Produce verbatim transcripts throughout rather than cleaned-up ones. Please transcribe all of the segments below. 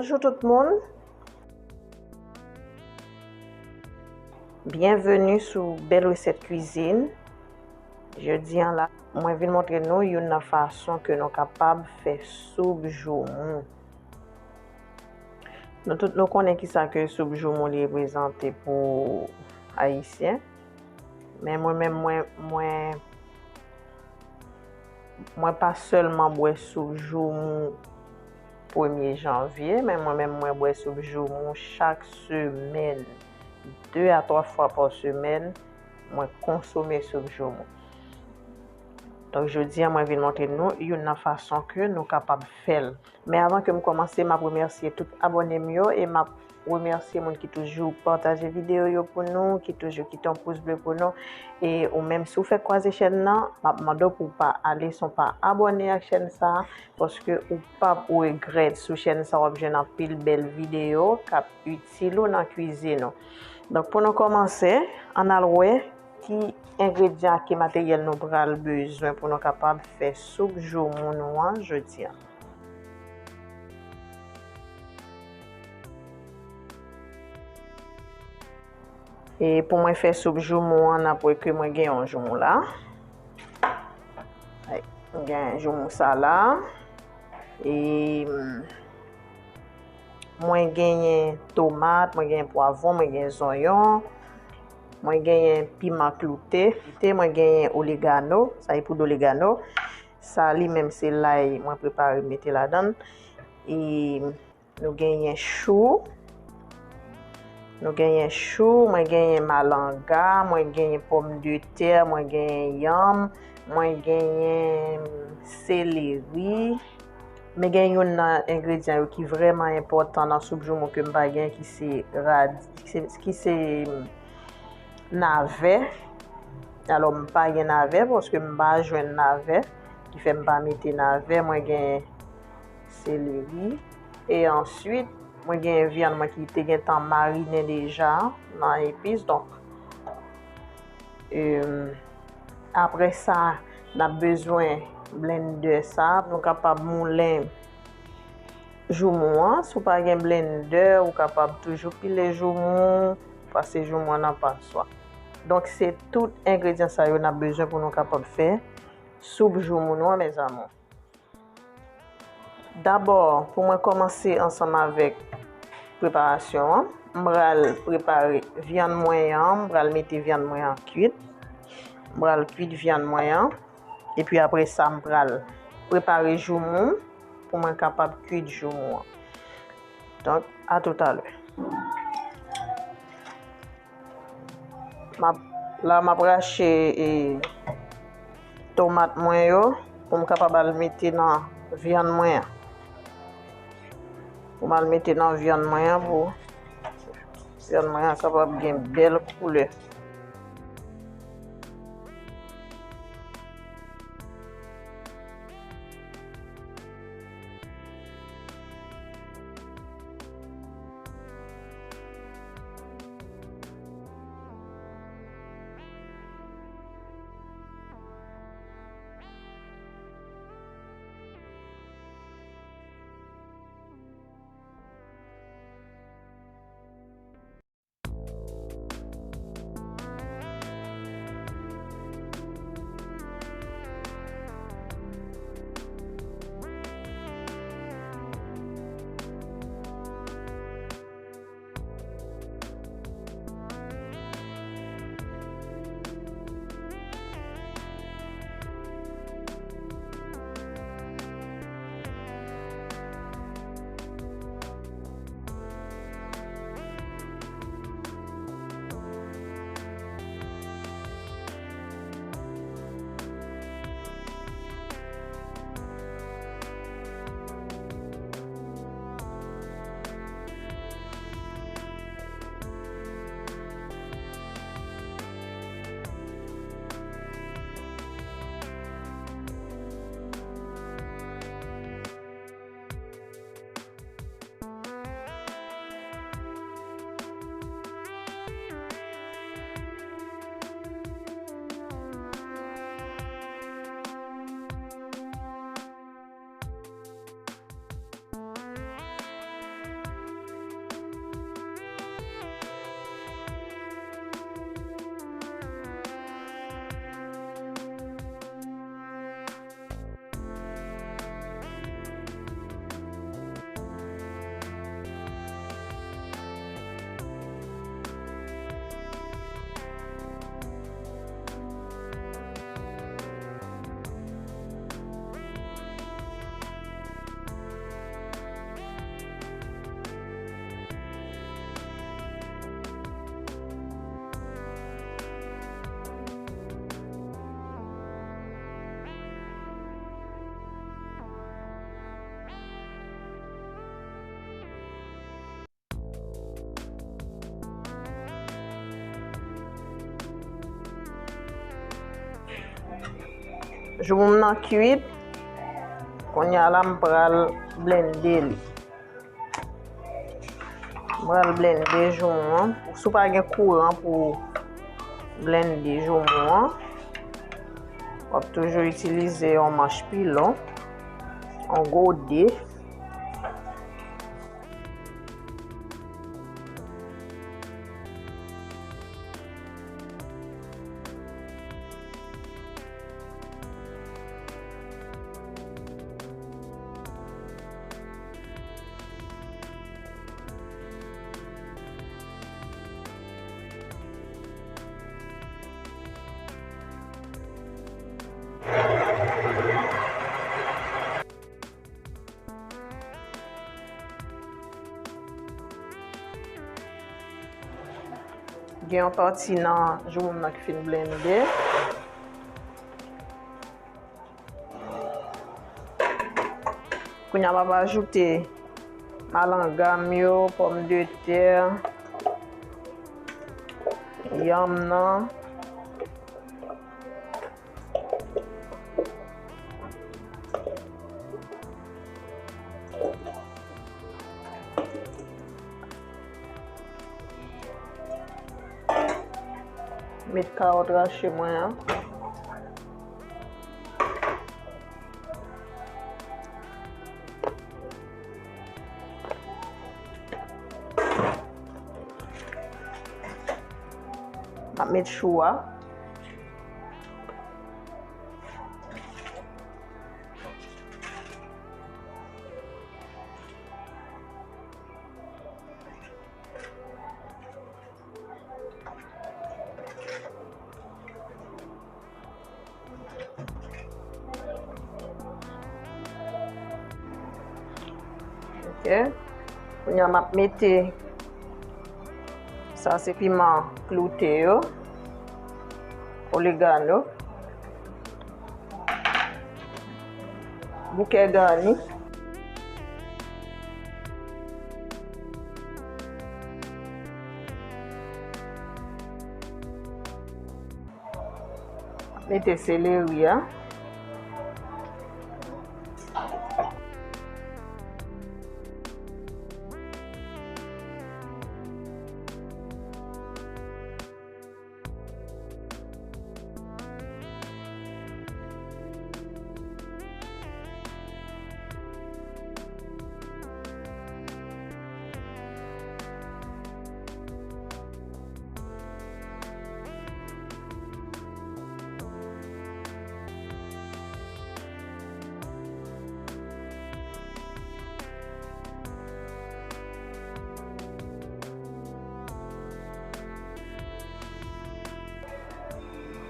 Bonjou tout moun. Byenveni sou Bèl Resèt Kwizin. Jodi a la, mwen vin montre nou youn nan fason ke nou kapab fè soup joumou. Nou tout nou konnen kisa ke soup joumou li reprezante pou Ayisyen. Men mwen menm, mwen, mwen, mwen pa sèlman bwè soup joumou premye janvye, men mwen menm, mwen bwè soup joumou chak semèn. De a twa fwa pa semèn, mwen konsome soup joumou. Donk, jodi a, mwen vin montre nou youn nan fason ke nou kapab fè l. Men avan ke m kòmanse, m ap remèsye tout abòne m yo e m ap remèsye moun ki toujou pataje videyo yo pou nou, ki toujou kite yon pous ble pou nou. E ou menm, si w fèk kwaze chèn nan, m ap mande w pou w pa ale san w pa abòne ak chèn sa a, paske ou p ap regrèt. Sou chèn sa a, w ap jwenn anpil bèl videyo k ap itil ou nan kwizin ou. Donk, pou nou kòmanse, ann al wè ki engredyan, ki materyèl nou pral bezwen pou nou kapab fè soup joumou nou an jodi a. E pou mwen fè soup joumou an, n ap wè ke mwen gen yon joumou la. Ay, mwen gen joumou sa la. E, mm, mwen genyen tomat, mwen genyen pwavwon, mwen genyen zonyon, mwen genyen piman kloute, mwen genyen olegano, sa e poud olegano. Sa li menm se lay mwen prepare mete ladan l. E nou genyen chou. Nou genyen chou, mwen genyen malanga, mwen genyen pòmdetè, mwen genyen yanm, mwen genyen seleri. Men gen youn nan engredyan yo ki vrèman enpòtan nan soup joumou ke m pa gen, ki se rad-, ki se, ki se navè. Alò, m pa gen navè paske m pa jwenn navè, ki fè m pa mete navè. Mwen gen seleri. E answit, mwen gen vyann mwen ki te gentan marinen deja nan epis. Donk, em, apre sa, n ap bezwen blendè sa pou nou kapab moulen joumou an. Si w pa gen blendè, ou kapab toujou pile joumou, pase joumou an nan paswa. Donk, se tout engredyan sa yo n ap bezwen pou nou kapab fè soup joumou nou an, mes amours. Dabò, pou mwen kòmanse ansanm avèk preparasyon an, m pral prepare vyann mwen an, m pral mete vyann mwen an kwit. M pral kwit vyann mwen an. Epi apre sa, m pral prepare joumou pou mwen kapab kwit joumou an. Donk, a toutalè. M ap, la, m ap rache, e, tomat mwen yo pou m kapab al mete nan vyann mwen an. Pou m al mete nan vyann mwen an pou vyann mwen an kapab gen bèl koulè. Joumou m nan kwit. Kounye a la, m pral blende li. M pral blende joumou an. Si w pa gen kouran pou blende joumou an, w ap toujou itilize yon manch pilon, yon gode. Gen yon pati nan joumou m nan ki fin blende. Kounye a m ap ajoute malanga m yo, pòmdetè, yanm nan. Met kawòt rache mwen an. M ap met chou a. Ok. Kounye a m ap mete, sa se piman kloute yo, oregano, bouke gani. Mete seleri a.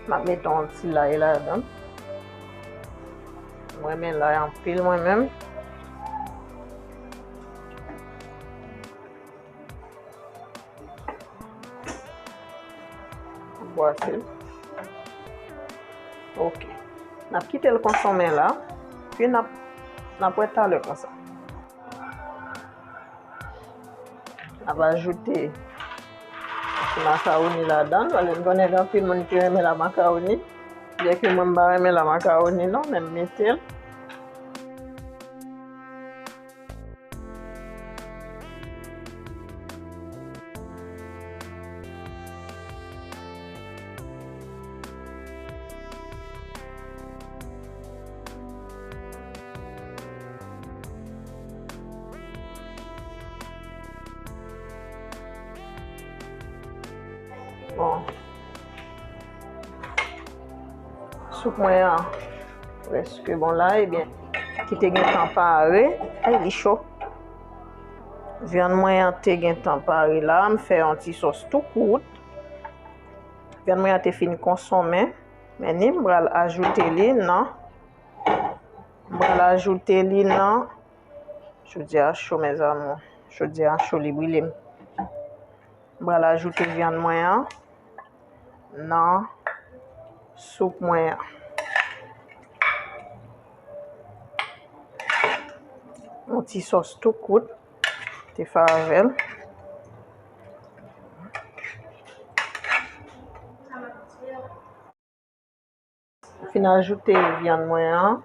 M ap mete yon ti lay ladan. Mwen renmen lay anpil mwen menm. Bwase. Ok. N ap kite l konsonmen la. Pi n ap, n ap wè talè konsa. N ap ajoute ti makawoni ladan l. Paske m konnen gen anpil moun ki renmen la makawoni. Byenke mwen m pa renmen la makawoni non, men m mete l. Bon. Soup mwen an prèske bon la, ebyen, ki te gentan pare. Ay, li cho. Vyann mwen an te gentan pare la, m fè yon ti sòs tou kout. Vyann mwen an te fin konsonmen, men ni m pral ajoute li nan, m pral ajoute li nan, jodi a cho, mes amours, jodi a cho, li brile m. M pral ajoute vyann mwen an nan soup mwen an. Yon ti sòs tou kout, te fè avè l. Fin ajoute vyann mwen an,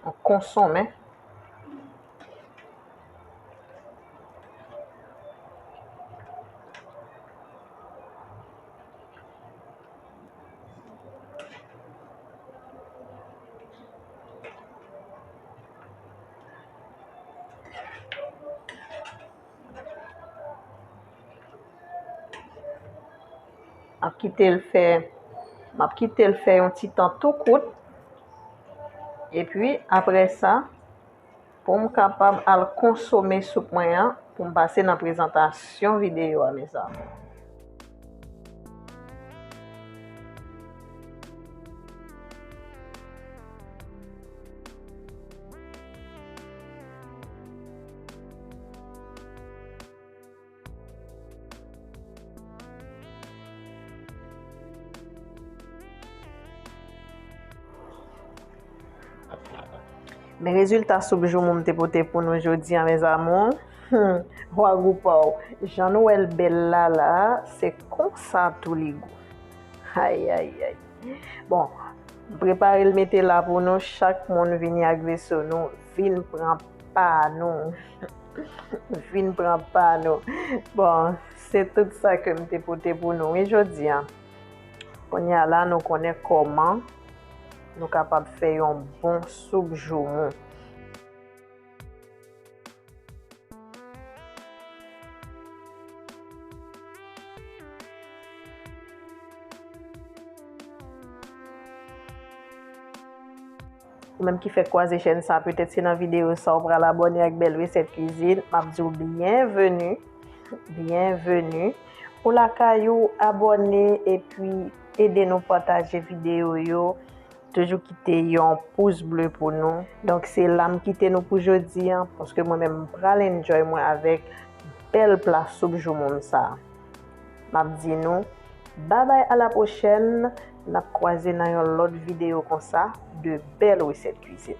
yon konsonmen. M ap kite l fè, m ap kite l fè yon ti tan tou kout. Epi, apre sa, pou m kapab al konsome soup mwen an, pou m pase nan prezantasyon videyo a, mezanmi. Men rezilta soup joumou m te pote pou nou jodi a, mes amours. Hmm, wagou pa w. Jan nou wè l bèl la, la, se konsa tou li gou. Ay, ay, ay. Bon, m prepare l mete la pou nou. Chak moun vini ak veso nou, vin pran pa nou. Vin pran pa nou. Bon, se tout sa ke m te pote pou nou, wi, jodi a. Kounye a la, nou konnen kòman nou kapab fè yon bon soup joumou. Ou menm ki fèk kwaze chèn sa, petèt se nan videyo sa ou pral abòne ak Bèl Resèt Kwizin, m ap di w byenveni, byenveni. Ou lakay ou, abòne epi ede nou pataje videyo yo. Toujou kite yon pous ble pou nou. Donk, se la m kite nou pou jodi a, paske mwen menm m pral enjoy mwen avèk bèl pla soup joumou m sa. M ap di nou, babay, a la pwochèn, n ap kwaze nan yon lòt videyo konsa, de bèl resèt kwizin.